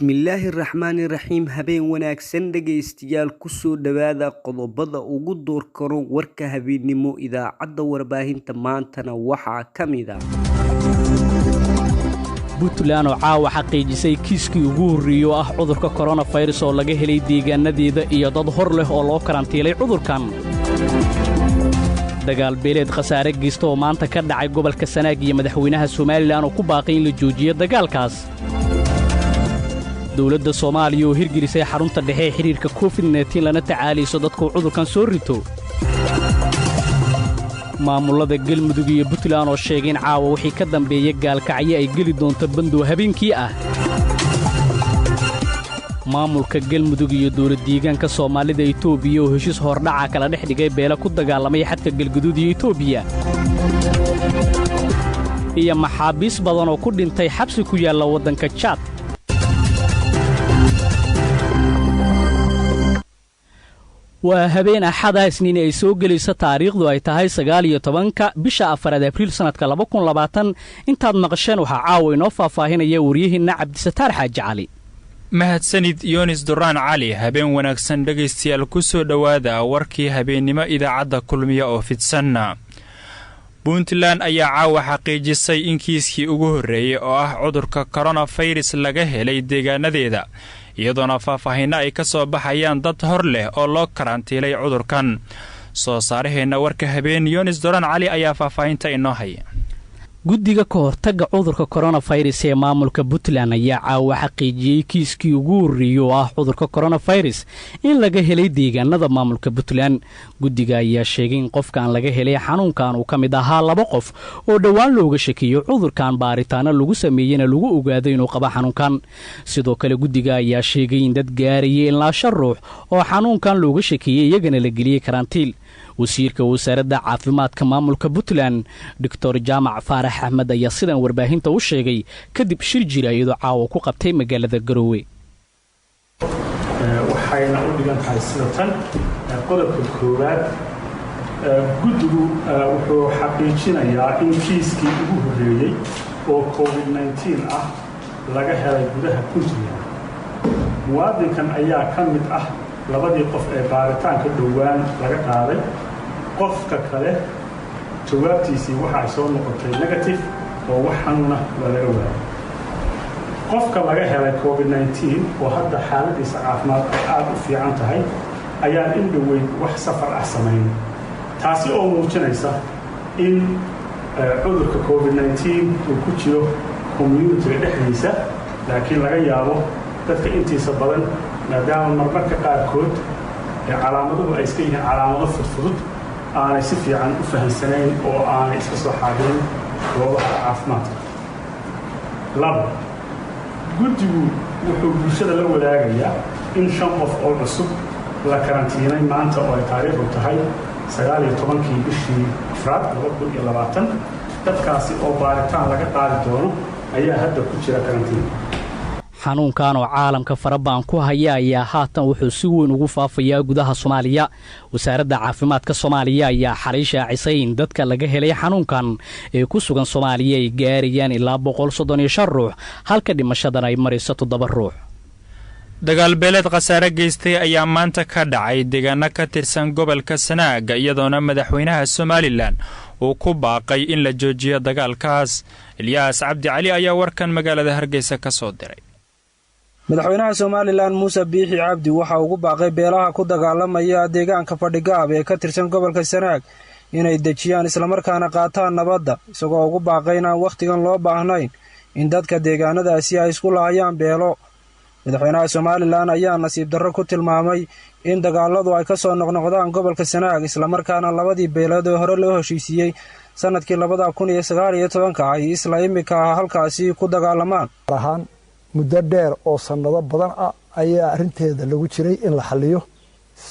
Bismillaahi raxmaani raxiim. Habeen wanaagsan dhegaystayaal, kusoo dhawaada qodobada ugu doorkaro warka habeennimo idaacadda warbaahinta. Maantana waxaa ka mid a: Puntland oo caawa xaqiijisay kiiskii ugu horreeyey oo ah cudurka koronafayras oo laga helay deegaanadeeda iyo dad hor leh oo loo karantiilay cudurkan. Dagaal beeleed khasaare geysta oo maanta ka dhacay gobolka Sanaag iyo madaxweynaha Somalilan oo ku baaqay in la joojiyo dagaalkaas. Dawladda Soomaaliya oo hirgelisay xarunta dhexe ee xidhiirka covid-19 lana tacaalayso dadkuu cudurkan soo rito. Maamullada Galmudug iyo Puntland oo sheegay in caawa wixii ka dambeeya Gaalkacyo ay geli doonto bandow habeenkii ah. Maamulka Galmudug iyo dowlad deegaanka Soomaalida Itoobiya oo heshiis hordhaca kala dhex dhigay beele ku dagaalamay xadka Galguduud iyo Itoobiya. Iyo maxaabiis badan oo ku dhintay xabsi ku yaalla waddanka Jaad. Waa habeen Axada, Isniin ay soo gelayso, taariikhdu ay tahay 19-ka bisha afaraad Abriil sannadka 2020. Intaad maqasheen waxaa caawa inoo faahfaahinaya waryahiinna Cabdisataar Xaaji Cali. Mahadsanid Yoonis Duraan Cali. Habeen wanaagsan dhegaystayaal, ku soo dhowaada warkii habeennimo idaacadda Kulmiya oo fidsanna. Puntland ayaa caawa xaqiijisay in kiiskii ugu horreeyey oo ah cudurka koronafayras laga helay deegaanadeeda, iyadoona faahfaahinno ay ka soo baxayaan dad hor leh oo loo karantiilay cudurkan. Soo saaraheenna warka habeen Yoonis Duraan Cali ayaa faahfaahinta inoo haya. Guddiga ka hortagga cudurka koronafayras ee maamulka Puntland ayaa caawa xaqiijiyey kiiskii ugu horreeyey oo ah cudurka koronafayras in laga helay deegaanada maamulka Puntland. Guddiga ayaa sheegay in qofkan laga helay xanuunkan uu ka mid ahaa laba qof oo dhowaan looga shakiyo cudurkan, baaritaano lagu sameeyena lagu ogaaday inuu qabo xanuunkan. Sidoo kale guddiga ayaa sheegay in dad gaarayay ilaa shan ruux oo xanuunkan looga shakiyey iyagana la geliyey karantiil. Wasiirka wasaaradda caafimaadka maamulka Puntland, Doctor Jaamac Faarax Axmed, ayaa sidan warbaahinta u sheegay kadib shir jira iyadoo caawa ku qabtay magaalada Garoowe. Waxayna u dhigan tahay sida tan. Qodobka koowaad, guddigu wuxuu xaqiijinayaa in kiiskii ugu horreeyey oo covid-19 ah laga helay gudaha Puntland. Muwaadinkan ayaa ka mid ah labadii qof ee baaritaanka dhowaan laga qaaday. Qofka kale jawaabtiisii waxa ay soo noqotay negative oo wax xanuuna waa laga waayay. Qofka laga helay covid-19 oo hadda xaaladiisa caafimaad ay aada u fiican tahay ayaan in dhoweyn wax safar ah samayn, taasi oo muujinaysa in cudurka covid-19 uu ku jiro communitiga dhexdiisa, laakiin laga yaabo dadka intiisa badan, maadaama marmarka qaarkood ee calaamaduhu ay iska yihiin calaamado fudfudud, aanay si fiican u fahamsanayn oo aanay iska soo xaadirin goobaha caafimaadka. Labo, guddigu wuxuu bulshada la wadaagayaa in shan qof oo cusub la karantiinay maanta oo ay taariikhdu tahay 19-kii bishii afraad 2020. Dadkaasi oo baaritaan laga qaadi doono ayaa hadda ku jira karantiin. Xanuunkan oo caalamka farabaan ku haya ayaa haatan wuxuu si weyn ugu faafayaa gudaha Soomaaliya. Wasaaradda caafimaadka Soomaaliya ayaa xalay shaacisay in dadka laga helay xanuunkan ee ku sugan Soomaaliya ay gaarayaan ilaa 135 ruux, halka dhimashadan ay marayso 7 ruux. Dagaalbeeleed khasaare geystay ayaa maanta ka dhacay deegaano ka tirsan gobolka Sanaaga, iyadoona madaxweynaha Somalilan uu ku baaqay in la joojiyo dagaalkaas. Ilyaas Cabdi Cali ayaa warkan magaalada Hargeysa ka soo diray. Madaxweynaha Somalilan Muuse Biixi Cabdi waxa ugu baaqay beelaha ku dagaalamaya deegaanka Fadhigaab ee ka tirsan gobolka Sanaag inay dejiyaan islamarkaana qaataan nabadda, isagoo ugu baaqay inaan wakhtigan loo baahnayn in dadka deegaanadaasi ay isku lahayaan beelo. Madaxweynaha Somalilan ayaa nasiib darro ku tilmaamay in dagaaladu ay ka soo noqnoqdaan gobolka Sanaag, islamarkaana labadii beelood ee hore loo heshiisiiyey sannadkii 2019-ka ay isla imika halkaasi ku dagaalamaan. Muddo dheer oo sannado badan ah ayaa arrinteeda lagu jiray in la xalliyo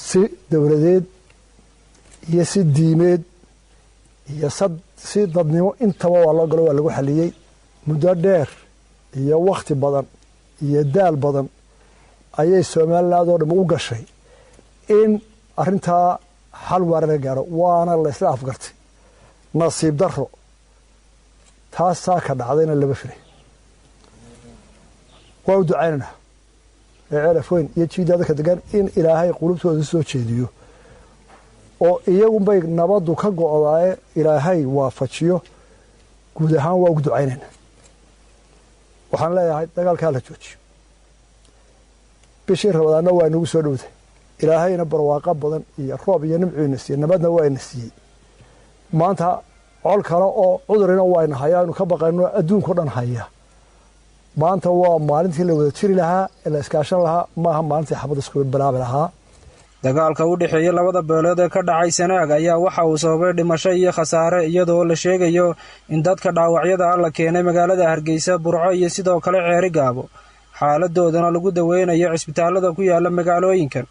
si dowladeed iyo si diimeed iyo si dadnimo intaba waa loo galo, waa lagu xalliyey. Muddo dheer iyo wakhti badan iyo daal badan ayay Somaliland oo dham u gashay in arrintaa xal waara laga gaaro, waana la isla afgartay. Nasiib darro taasaa ka dhacdayna lama filay. Waa u ducaynaynaa. ee Ceelafweyn iyo jiidda dadka degan in Ilaahay qulubtooda soo jeediyo oo iyagunbay nabaddu ka go'daaye Ilaahay waafajiyo. Guud ahaan waa ugu ducaynayna. Waxaan leeyahay dagaalkaa la joojiyo. Bishii Rabadaanna waa inagu soo dhowday, Ilaahayna barwaaqo badan iyo roob iyo nimcuina siiyey, nabadna waa ina siiyey. Maanta col kale oo cudurina waayna hayaa aynu ka baqayno adduunka o dhan haya. Maanta waa maalintii la wada jiri lahaa ee la iskaashan lahaa, maaha maalintii xabadda isku bilaabi lahaa. Dagaalka u dhexeeya labada beelood ee ka dhacay Sanaag ayaa waxa uu sababay dhimasho iyo khasaare, iyadoo la sheegayo in dadka dhaawacyada ah la keenay magaalada Hargeysa, Burco iyo sidoo kale Ceeri Gaabo, xaaladoodana lagu daweynayo cisbitaalada ku yaala magaalooyinkan.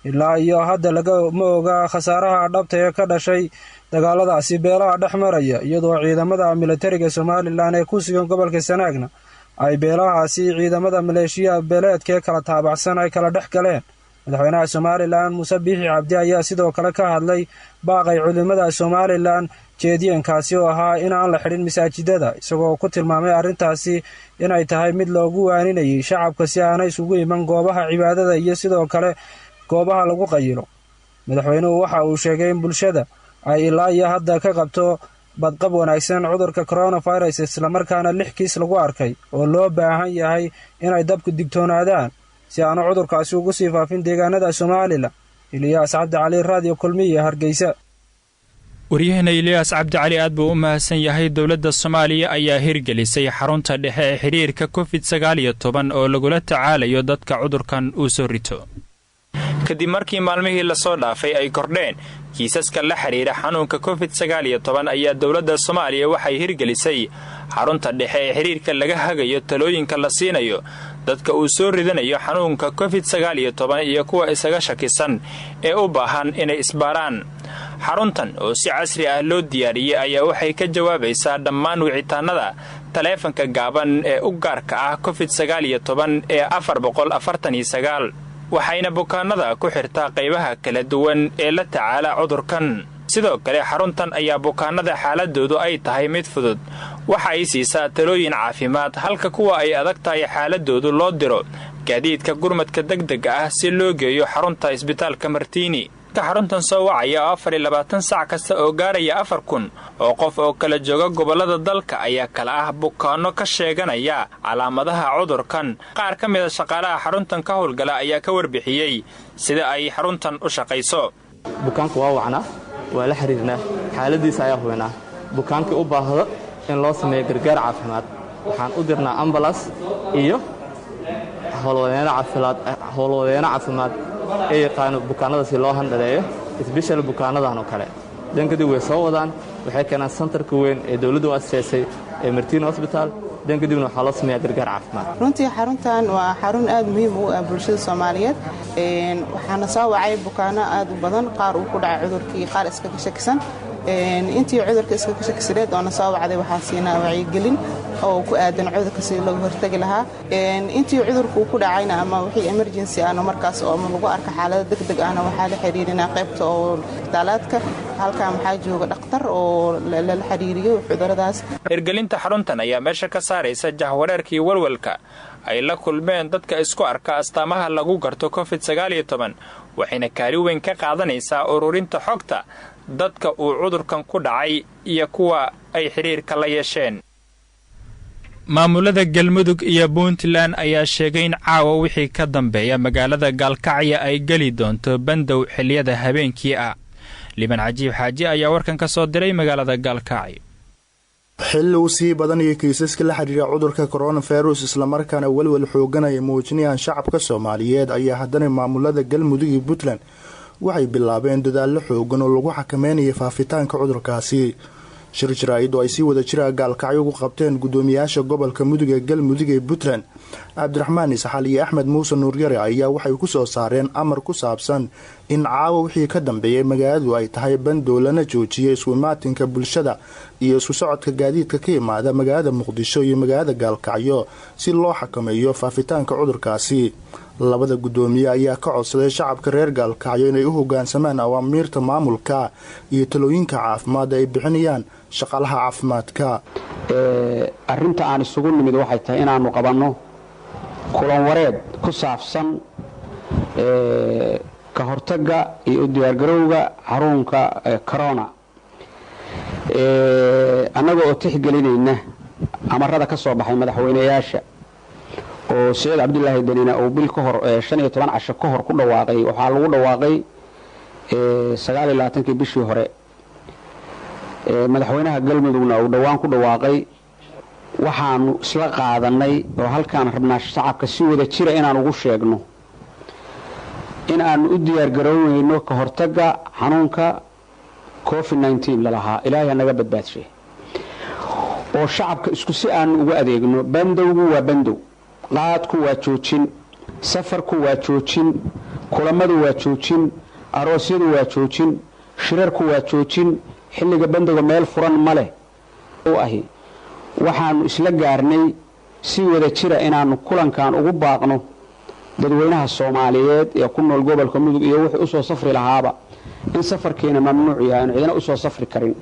Ilaa iyo hadda lagama oga khasaaraha dhabta ee ka dhashay dagaaladaasi beelaha dhex maraya, iyadoo ciidamada militariga Somalilan ee ku sugan gobolka Sanaagna ay beelahaasi ciidamada maleeshiya beeleedka ee kala taabacsan ay kala dhex galeen. Madaxweynaha Somalilan Muuse Biixi Cabdi ayaa sidoo kale ka hadlay baaqay culimada Somalilan jeediyeenkaasi oo ahaa in aan la xidhin masaajidada, isagoo ku tilmaamay arrintaasi inay tahay mid loogu waaninayay shacabka si aanay isugu iman goobaha cibaadada iyo sidoo kale goobaha lagu qayilo. Madaxweynuhu waxa uu sheegay in bulshada ay ilaa iyo hadda ka qabto badqab wanaagsan cudurka coronavirus, islamarkaana 6 kiis lagu arkay oo loo baahan yahay inay dabku digtoonaadaan si aanu cudurkaasi ugu sii faafin deegaanada Somalilan. Iliyaas Cabdi Cali, Raadiyo Kulmiye, Hargeysa. Waryaheena Iliyaas Cabdicali aad buu u mahadsan yahay. Dowladda Soomaaliya ayaa hirgelisay xarunta dhexe ee xidhiirka covid 19 oo lagula tacaalayo dadka cudurkan uu soo rito, kadib markii maalmihii lasoo dhaafay ay kordheen kiisaska la xidhiira xanuunka covid 19. Ayaa dowladda Soomaaliya waxay hirgelisay xarunta dhexe ee xidhiirka laga hagayo talooyinka la siinayo dadka uu soo ridanayo xanuunka covid 19 iyo kuwa isaga shakisan ee u baahan inay isbaaraan. Xaruntan oo si casri ah loo diyaariyey ayaa waxay ka jawaabaysaa dhammaan wicitaanada taleefanka gaaban ee u gaarka ah covid 19 ee 449, waxayna bukaanada ku xirtaa qaybaha kala duwan ee la tacaala cudurkan. Sidoo kale xaruntan ayaa bukaanada xaaladoodu ay tahay mid fudud waxa ay siisaa talooyin caafimaad, halka kuwa ay adag tahay xaaladoodu loo diro gaadiidka gurmadka degdega ah si loo geeyo xarunta isbitaalka Martiini. Xaruntan soo wacaya oo 24 saac kasta oo gaaraya 4000 oo qof oo kala jooga gobollada dalka ayaa kala ah bukaanno ka sheeganaya calaamadaha cudurkan. Qaar ka mida shaqaalaha xaruntan ka howlgala ayaa ka warbixiyey sida ay xaruntan u shaqayso. Bukaanka waa wacnaa, waa la xiriirnaa, xaaladiisa ayaa hubinaa. Bukaankii u baahdo in loo sameeyo gargaar caafimaad waxaan u dirnaa ambalas iyo howlwadeenno caafimaad ee yaqaano bukaanada si loo handhaleeyo, isbeshal bukaanadan oo kale. Dan kadib way soo wadaan, waxay keenaan santarka weyn ee dowladdu u asteysay ee Martiina Hosbitaal. Dan kadibna waxaa loo sameeyaa gargaar caafimaad. Runtii xaruntan waa xarun aad muhiim u ah bulshada Soomaaliyeed. Waxaana soo wacay bukaano aad u badan, qaar uu ku dhacay cudurkii, qaar iskaga shakisan. Intii cudurka iskaga shakisaneed oona soo wacday waxaa siinaa wacyigelin oo ku aadan cudurka sidii looga hortagi lahaa. Intii cudurku ku dhacayna ama wixii emergency ahna markaas oo ama lagu arka xaalado degdeg ahna waxaa la xiriirinaa qaybta oo isbitaalaadka. Halkan waxaa jooga dhakhtar oo lala xiriiriyo cuduradaas. Hirgelinta xaruntan ayaa meesha ka saaraysa jahwareerkii walwalka ay la kulmeen dadka isku arka astaamaha lagu garto covid 19, waxayna kaalin weyn ka qaadanaysaa ururinta xogta dadka uu cudurkan ku dhacay iyo kuwa ay xidhiirka la yeesheen. Maamulada Galmudug iyo Puntland ayaa sheegay in caawa wixii ka dambeeya magaalada Gaalkacyo ay geli doonto bandow xilliyada habeenkii ah. Liban Cajiib Xaaji ayaa warkan ka soo diray magaalada Gaalkacyo. Xilli uu sii badanayo kiisaska la xiriira cudurka coronavirus, islamarkaana welwel xoogan ay muujinayaan shacabka Soomaaliyeed, ayaa haddana maamulada Galmudug iyo Puntland waxay bilaabeen dadaallo xoogan oo lagu xakameynayo faafitaanka cudurkaasi. Shir jaraa'id oo ay si wada jira Gaalkacyo ugu qabteen guddoomiyaasha gobolka Mudug ee Galmudug ee Puntland, Cabdiraxmaan Isxaal iyo Axmed Muuse Nuuryare, ayaa waxay ku soo saareen amar ku saabsan in caawa wixii ka dambeeyay magaaladu ay tahay bandow, lana joojiyay isku imaatinka bulshada iyo isku socodka gaadiidka ka imaada magaalada Muqdisho iyo magaalada Gaalkacyo si loo xakameeyo faafitaanka cudurkaasi. Labada guddoomiye ayaa ka codsaday shacabka reer Gaalkacyo inay u hogaansamaan awaamiirta maamulka iyo talooyinka caafimaad ay bixinayaan shaqaalaha caafimaadka. Arrinta aan isugu nimid waxay tahay inaannu qabanno Kulan wareed ku saabsan ka hortagga iyo u diyaargarowga xarunka corona, annaga oo tixgelinayna amarada ka soo baxay madaxweynayaasha, oo Siciid Cabdulaahi Danina uu bil ka hor, 15 casho ka hor ku dhawaaqay. Waxaa lagu dhawaaqay 29-kii bishii hore, madaxweynaha Galmudugna uu dhowaan ku dhawaaqay. Waxaanu isla qaadanay oo halkaan rabnaa shacabka si wada jira inaan ugu sheegno in aanu u diyaargarownayno ka hortagga xanuunka COVID-19 lalahaa, Ilaahay hanaga badbaadshe, oo shacabka isku si aanu ugu adeegno. Bandowgu waa bandow, qaadku waa joojin, safarku waa joojin, kulamadu waa joojin, aroosyadu waa joojin, shirarku waa joojin. Xilliga bandowga meel furan ma leh ahi. Waxaanu isla gaarnay si wada jira inaannu kulankan ugu baaqno dadweynaha Soomaaliyeed ee ku nool gobolka Mudug iyo wuxuu usoo safri lahaaba in safarkiina mamnuuc yahay, aanu cidina usoo safri karin.